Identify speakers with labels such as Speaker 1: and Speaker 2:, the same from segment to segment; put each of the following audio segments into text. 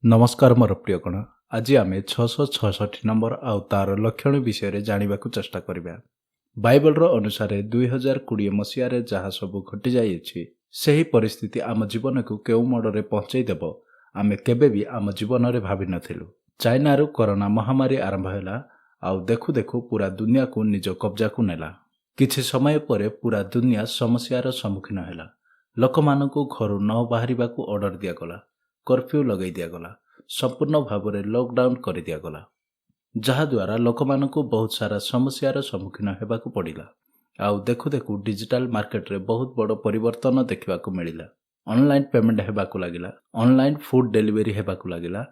Speaker 1: ନମସ୍କାର ମୋର ପ୍ରିୟଗଣ, ଆଜି ଆମେ 666 ନମ୍ବର ଆଉ ତାର ଲକ୍ଷଣ ବିଷୟରେ ଜାଣିବାକୁ ଚେଷ୍ଟା କରିବା। ବାଇବଲର ଅନୁସାରେ 2020 ମସିହାରେ ଯାହା ସବୁ ଘଟିଯାଇଅଛି, ସେହି ପରିସ୍ଥିତି ଆମ ଜୀବନକୁ କେଉଁ ମୋଡ଼ରେ ପହଞ୍ଚାଇ ଦେବ, ଆମେ କେବେ ବି ଆମ ଜୀବନରେ ଭାବିନଥିଲୁ। ଚାଇନାରୁ କରୋନା ମହାମାରୀ ଆରମ୍ଭ ହେଲା ଆଉ ଦେଖୁ ଦେଖୁ ପୁରା ଦୁନିଆକୁ ନିଜ କବ୍ଜାକୁ ନେଲା। କିଛି ସମୟ ପରେ ପୁରା ଦୁନିଆ ସମସ୍ୟାର ସମ୍ମୁଖୀନ ହେଲା। ଲୋକମାନଙ୍କୁ ଘରୁ ନ ବାହାରିବାକୁ ଅର୍ଡର ଦିଆଗଲା, କର୍ଫ୍ୟୁ ଲଗାଇ ଦିଆଗଲା, ସମ୍ପୂର୍ଣ୍ଣ ଭାବରେ ଲକଡାଉନ କରିଦିଆଗଲା, ଯାହାଦ୍ୱାରା ଲୋକମାନଙ୍କୁ ବହୁତ ସାରା ସମସ୍ୟାର ସମ୍ମୁଖୀନ ହେବାକୁ ପଡ଼ିଲା। ଆଉ ଦେଖୁ ଦେଖୁ ଡିଜିଟାଲ ମାର୍କେଟରେ ବହୁତ ବଡ଼ ପରିବର୍ତ୍ତନ ଦେଖିବାକୁ ମିଳିଲା। ଅନଲାଇନ୍ ପେମେଣ୍ଟ ହେବାକୁ ଲାଗିଲା, ଅନଲାଇନ୍ ଫୁଡ୍ ଡେଲିଭରି ହେବାକୁ ଲାଗିଲା,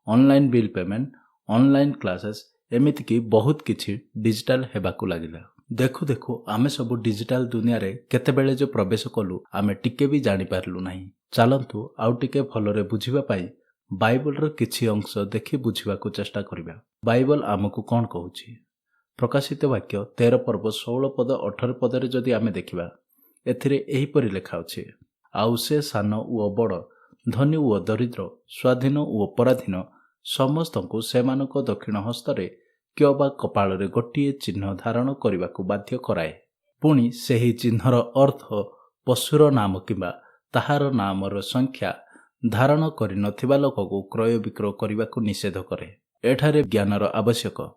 Speaker 1: online bill payment, online classes, ଏମିତିକି ବହୁତ କିଛି ଡିଜିଟାଲ ହେବାକୁ ଲାଗିଲା। ଦେଖୁ ଦେଖୁ ଆମେ ସବୁ ଡିଜିଟାଲ ଦୁନିଆରେ କେତେବେଳେ ଯେ ପ୍ରବେଶ କଲୁ, ଆମେ ଟିକେ ବି ଜାଣିପାରିଲୁ ନାହିଁ। ଚାଲନ୍ତୁ, ଆଉ ଟିକେ ଭଲରେ ବୁଝିବା ପାଇଁ ବାଇବଲର କିଛି ଅଂଶ ଦେଖି ବୁଝିବାକୁ ଚେଷ୍ଟା କରିବା, ବାଇବଲ ଆମକୁ କ'ଣ କହୁଛି। ପ୍ରକାଶିତ ବାକ୍ୟ 13 ପର୍ବ 16 ପଦ 18 ପଦରେ ଯଦି ଆମେ ଦେଖିବା, ଏଥିରେ ଏହିପରି ଲେଖା ଅଛି, "ଆଉ ସେ ସାନ ଓ ବଡ଼, ଧନୀ ଓ ଦରିଦ୍ର, ସ୍ୱାଧୀନ ଓ ପରାଧୀନ ସମସ୍ତଙ୍କୁ ସେମାନଙ୍କ ଦକ୍ଷିଣ ହସ୍ତରେ କିମ୍ବା କପାଳରେ ଗୋଟିଏ ଚିହ୍ନ ଧାରଣ କରିବାକୁ ବାଧ୍ୟ କରାଏ। ପୁଣି ସେହି ଚିହ୍ନର ଅର୍ଥ ପଶୁର ନାମ କିମ୍ବା ତାହାର ନାମର ସଂଖ୍ୟା ଧାରଣ କରିନଥିବା ଲୋକକୁ କ୍ରୟ ବିକ୍ରୟ କରିବାକୁ ନିଷେଧ କରେ।" ଏଠାରେ ଜ୍ଞାନର ଆବଶ୍ୟକ।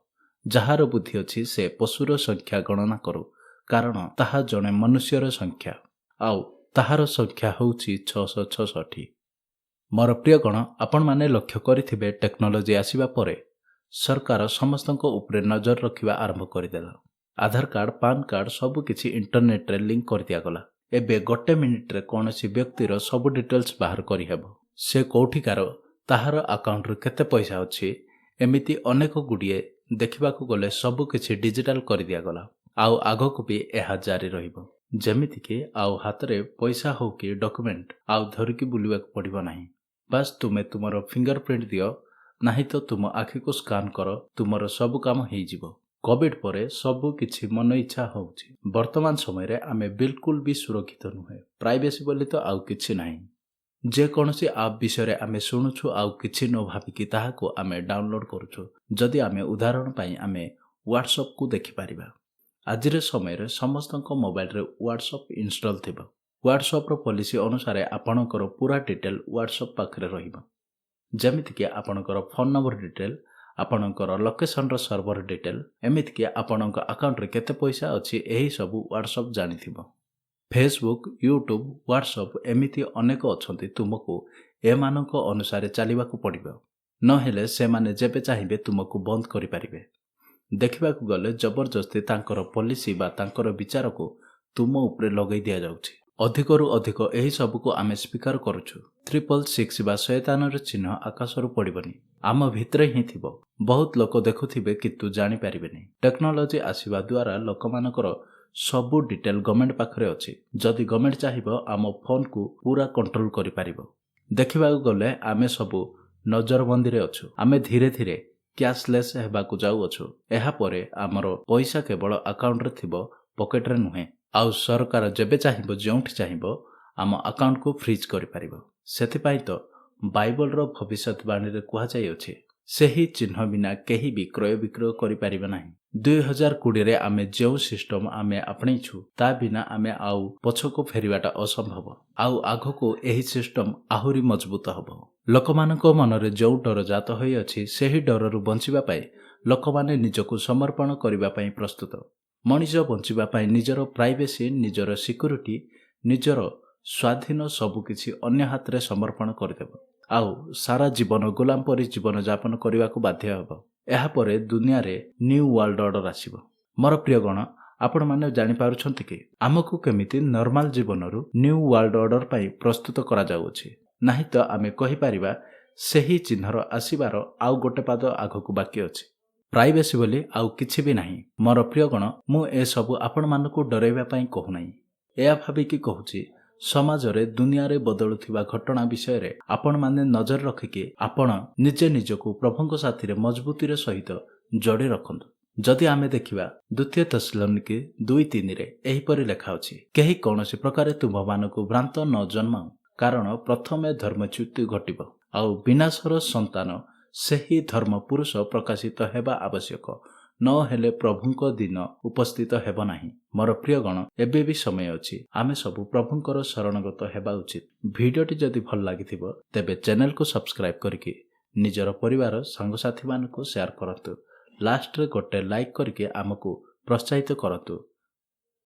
Speaker 1: ଯାହାର ବୁଦ୍ଧି ଅଛି, ସେ ପଶୁର ସଂଖ୍ୟା ଗଣନା କରୁ, କାରଣ ତାହା ଜଣେ ମନୁଷ୍ୟର ସଂଖ୍ୟା ଆଉ ତାହାର ସଂଖ୍ୟା ହେଉଛି 666। ମୋର ପ୍ରିୟଗଣ, ଆପଣମାନେ ଲକ୍ଷ୍ୟ କରିଥିବେ, ଟେକ୍ନୋଲୋଜି ଆସିବା ପରେ ସରକାର ସମସ୍ତଙ୍କ ଉପରେ ନଜର ରଖିବା ଆରମ୍ଭ କରିଦେଲା। ଆଧାର କାର୍ଡ଼, ପାନ୍ କାର୍ଡ଼ ସବୁକିଛି ଇଣ୍ଟରନେଟ୍ରେ ଲିଙ୍କ କରିଦିଆଗଲା। ଏବେ ଗୋଟେ ମିନିଟ୍ରେ କୌଣସି ବ୍ୟକ୍ତିର ସବୁ ଡିଟେଲ୍ସ ବାହାର କରିହେବ। ସେ କୋଉଠିକାର, ତାହାର ଆକାଉଣ୍ଟରେ କେତେ ପଇସା ଅଛି, ଏମିତି ଅନେକ ଗୁଡ଼ିଏ। ଦେଖିବାକୁ ଗଲେ ସବୁ କିଛି ଡିଜିଟାଲ କରିଦିଆଗଲା ଆଉ ଆଗକୁ ବି ଏହା ଜାରି ରହିବ। ଯେମିତିକି ଆଉ ହାତରେ ପଇସା ହଉ କି ଡକୁମେଣ୍ଟ ଆଉ ଧରିକି ବୁଲିବାକୁ ପଡ଼ିବ ନାହିଁ। ବାସ୍, ତୁମେ ତୁମର ଫିଙ୍ଗର ପ୍ରିଣ୍ଟ ଦିଅ, ନାହିଁ ତ ତୁମ ଆଖିକୁ ସ୍କାନ୍ କର, ତୁମର ସବୁ କାମ ହେଇଯିବ। କୋଭିଡ ପରେ ସବୁ କିଛି ମନ ଇଚ୍ଛା ହେଉଛି। ବର୍ତ୍ତମାନ ସମୟରେ ଆମେ ବିଲକୁଲ ବି ସୁରକ୍ଷିତ ନୁହେଁ। ପ୍ରାଇଭେସି ବୋଲି ତ ଆଉ କିଛି ନାହିଁ। ଯେକୌଣସି ଆପ୍ ବିଷୟରେ ଆମେ ଶୁଣୁଛୁ ଆଉ କିଛି ନ ଭାବିକି ତାହାକୁ ଆମେ ଡାଉନଲୋଡ୍ କରୁଛୁ। ଯଦି ଆମେ ଉଦାହରଣ ପାଇଁ ଆମେ ହ୍ୱାଟ୍ସଅପ୍କୁ ଦେଖିପାରିବା, ଆଜିର ସମୟରେ ସମସ୍ତଙ୍କ ମୋବାଇଲରେ ହ୍ୱାଟ୍ସଅପ୍ ଇନଷ୍ଟଲ୍ ଥିବ। ହ୍ୱାଟ୍ସଅପ୍ର ପଲିସି ଅନୁସାରେ ଆପଣଙ୍କର ପୁରା ଡିଟେଲ୍ ହ୍ୱାଟ୍ସଅପ୍ ପାଖରେ ରହିବ, ଯେମିତିକି ଆପଣଙ୍କର ଫୋନ୍ ନମ୍ବର ଡିଟେଲ୍, ଆପଣଙ୍କର ଲୋକେସନର ସର୍ଭର ଡିଟେଲ୍, ଏମିତିକି ଆପଣଙ୍କ ଆକାଉଣ୍ଟରେ କେତେ ପଇସା ଅଛି, ଏହି ସବୁ ହ୍ୱାଟ୍ସଅପ୍ ଜାଣିଥିବ। ଫେସବୁକ୍, ୟୁଟ୍ୟୁବ୍, ହ୍ୱାଟ୍ସଅପ୍ ଏମିତି ଅନେକ ଅଛନ୍ତି। ତୁମକୁ ଏମାନଙ୍କ ଅନୁସାରେ ଚାଲିବାକୁ ପଡ଼ିବ, ନହେଲେ ସେମାନେ ଯେବେ ଚାହିଁବେ ତୁମକୁ ବନ୍ଦ କରିପାରିବେ। ଦେଖିବାକୁ ଗଲେ ଜବରଦସ୍ତି ତାଙ୍କର ପଲିସି ବା ତାଙ୍କର ବିଚାରକୁ ତୁମ ଉପରେ ଲଗାଇ ଦିଆଯାଉଛି। ଅଧିକରୁ ଅଧିକ ଏହି ସବୁକୁ ଆମେ ସ୍ୱୀକାର କରୁଛୁ। 666 ବା ଶୟତାନର ଚିହ୍ନ ଆକାଶରୁ ପଡ଼ିବନି, ଆମ ଭିତରେ ହିଁ ଥିବ। ବହୁତ ଲୋକ ଦେଖୁଥିବେ କିନ୍ତୁ ଜାଣିପାରିବେନି। ଟେକ୍ନୋଲୋଜି ଆସିବା ଦ୍ୱାରା ଲୋକମାନଙ୍କର ସବୁ ଡିଟେଲ୍ ଗଭର୍ଣ୍ଣମେଣ୍ଟ ପାଖରେ ଅଛି। ଯଦି ଗଭର୍ଣ୍ଣମେଣ୍ଟ ଚାହିଁବ, ଆମ ଫୋନକୁ ପୁରା କଣ୍ଟ୍ରୋଲ କରିପାରିବ। ଦେଖିବାକୁ ଗଲେ ଆମେ ସବୁ ନଜରବନ୍ଦୀରେ ଅଛୁ। ଆମେ ଧୀରେ ଧୀରେ କ୍ୟାସଲେସ୍ ହେବାକୁ ଯାଉଅଛୁ। ଏହାପରେ ଆମର ପଇସା କେବଳ ଆକାଉଣ୍ଟରେ ଥିବ, ପକେଟରେ ନୁହେଁ। ଆଉ ସରକାର ଯେବେ ଚାହିଁବ, ଯେଉଁଠି ଚାହିଁବ, ଆମ ଆକାଉଣ୍ଟକୁ ଫ୍ରିଜ୍ କରିପାରିବ। ସେଥିପାଇଁ ତ ବାଇବଲର ଭବିଷ୍ୟତବାଣୀରେ କୁହାଯାଇଅଛି, ସେହି ଚିହ୍ନ ବିନା କେହି ବି କ୍ରୟ ବିକ୍ରୟ କରିପାରିବେ ନାହିଁ। 2020ରେ ଆମେ ଯେଉଁ ସିଷ୍ଟମ ଆମେ ଆପଣେଇଛୁ, ତା ବିନା ଆମେ ଆଉ ପଛକୁ ଫେରିବାଟା ଅସମ୍ଭବ। ଆଉ ଆଗକୁ ଏହି ସିଷ୍ଟମ ଆହୁରି ମଜବୁତ ହେବ। ଲୋକମାନଙ୍କ ମନରେ ଯେଉଁ ଡର ଜାତ ହୋଇଅଛି, ସେହି ଡରରୁ ବଞ୍ଚିବା ପାଇଁ ଲୋକମାନେ ନିଜକୁ ସମର୍ପଣ କରିବା ପାଇଁ ପ୍ରସ୍ତୁତ। ମଣିଷ ବଞ୍ଚିବା ପାଇଁ ନିଜର ପ୍ରାଇଭେସି, ନିଜର ସିକ୍ୟୁରିଟି, ନିଜର ସ୍ୱାଧୀନ ସବୁକିଛି ଅନ୍ୟ ହାତରେ ସମର୍ପଣ କରିଦେବ ଆଉ ସାରା ଜୀବନ ଗୋଲାମ ପରି ଜୀବନଯାପନ କରିବାକୁ ବାଧ୍ୟ ହେବ। ଏହାପରେ ଦୁନିଆରେ ନ୍ୟୁ ୱାର୍ଲଡ ଅର୍ଡର ଆସିବ। ମୋର ପ୍ରିୟଗଣ, ଆପଣମାନେ ଜାଣିପାରୁଛନ୍ତି କି ଆମକୁ କେମିତି ନର୍ମାଲ ଜୀବନରୁ ନ୍ୟୁ ୱାର୍ଲଡ ଅର୍ଡର ପାଇଁ ପ୍ରସ୍ତୁତ କରାଯାଉଅଛି? ନାହିଁ ତ ଆମେ କହିପାରିବା, ସେହି ଚିହ୍ନର ଆସିବାର ଆଉ ଗୋଟେ ପାଦ ଆଗକୁ ବାକି ଅଛି। ପ୍ରାଇଭେସି ବୋଲି ଆଉ କିଛି ବି ନାହିଁ। ମୋର ପ୍ରିୟଗଣ, ମୁଁ ଏସବୁ ଆପଣମାନଙ୍କୁ ଡରାଇବା ପାଇଁ କହୁନାହିଁ। ଏହା ଭାବିକି କହୁଛି, ସମାଜରେ ଦୁନିଆରେ ବଦଳୁଥିବା ଘଟଣା ବିଷୟରେ ଆପଣମାନେ ନଜର ରଖିକି ଆପଣ ନିଜେ ନିଜକୁ ପ୍ରଭୁଙ୍କ ସାଥିରେ ମଜବୁତିର ସହିତ ଯୋଡ଼ି ରଖନ୍ତୁ। ଯଦି ଆମେ ଦେଖିବା, ଦ୍ୱିତୀୟ ଥେସଲନିକି 2:3ରେ ଏହିପରି ଲେଖା ଅଛି, "କେହି କୌଣସି ପ୍ରକାରେ ତୁମ୍ଭମାନଙ୍କୁ ଭ୍ରାନ୍ତ ନ ଜନ୍ମାଉ, କାରଣ ପ୍ରଥମେ ଧର୍ମଚ୍ୟୁତି ଘଟିବ ଆଉ ଆଉ ବିନାଶର ସନ୍ତାନ ସେହି ଧର୍ମ ପୁରୁଷ ପ୍ରକାଶିତ ହେବା ଆବଶ୍ୟକ, ନ ହେଲେ ପ୍ରଭୁଙ୍କ ଦିନ ଉପସ୍ଥିତ ହେବ ନାହିଁ। ମୋର ପ୍ରିୟଗଣ, ଏବେ ବି ସମୟ ଅଛି, ଆମେ ସବୁ ପ୍ରଭୁଙ୍କର ଶରଣଗତ ହେବା ଉଚିତ। ଭିଡ଼ିଓଟି ଯଦି ଭଲ ଲାଗିଥିବ ତେବେ ଚ୍ୟାନେଲକୁ ସବସ୍କ୍ରାଇବ୍ କରିକି ନିଜର ପରିବାର ସାଙ୍ଗସାଥିମାନଙ୍କୁ ସେୟାର କରନ୍ତୁ। ଲାଷ୍ଟରେ ଗୋଟେ ଲାଇକ୍ କରିକି ଆମକୁ ପ୍ରୋତ୍ସାହିତ କରନ୍ତୁ।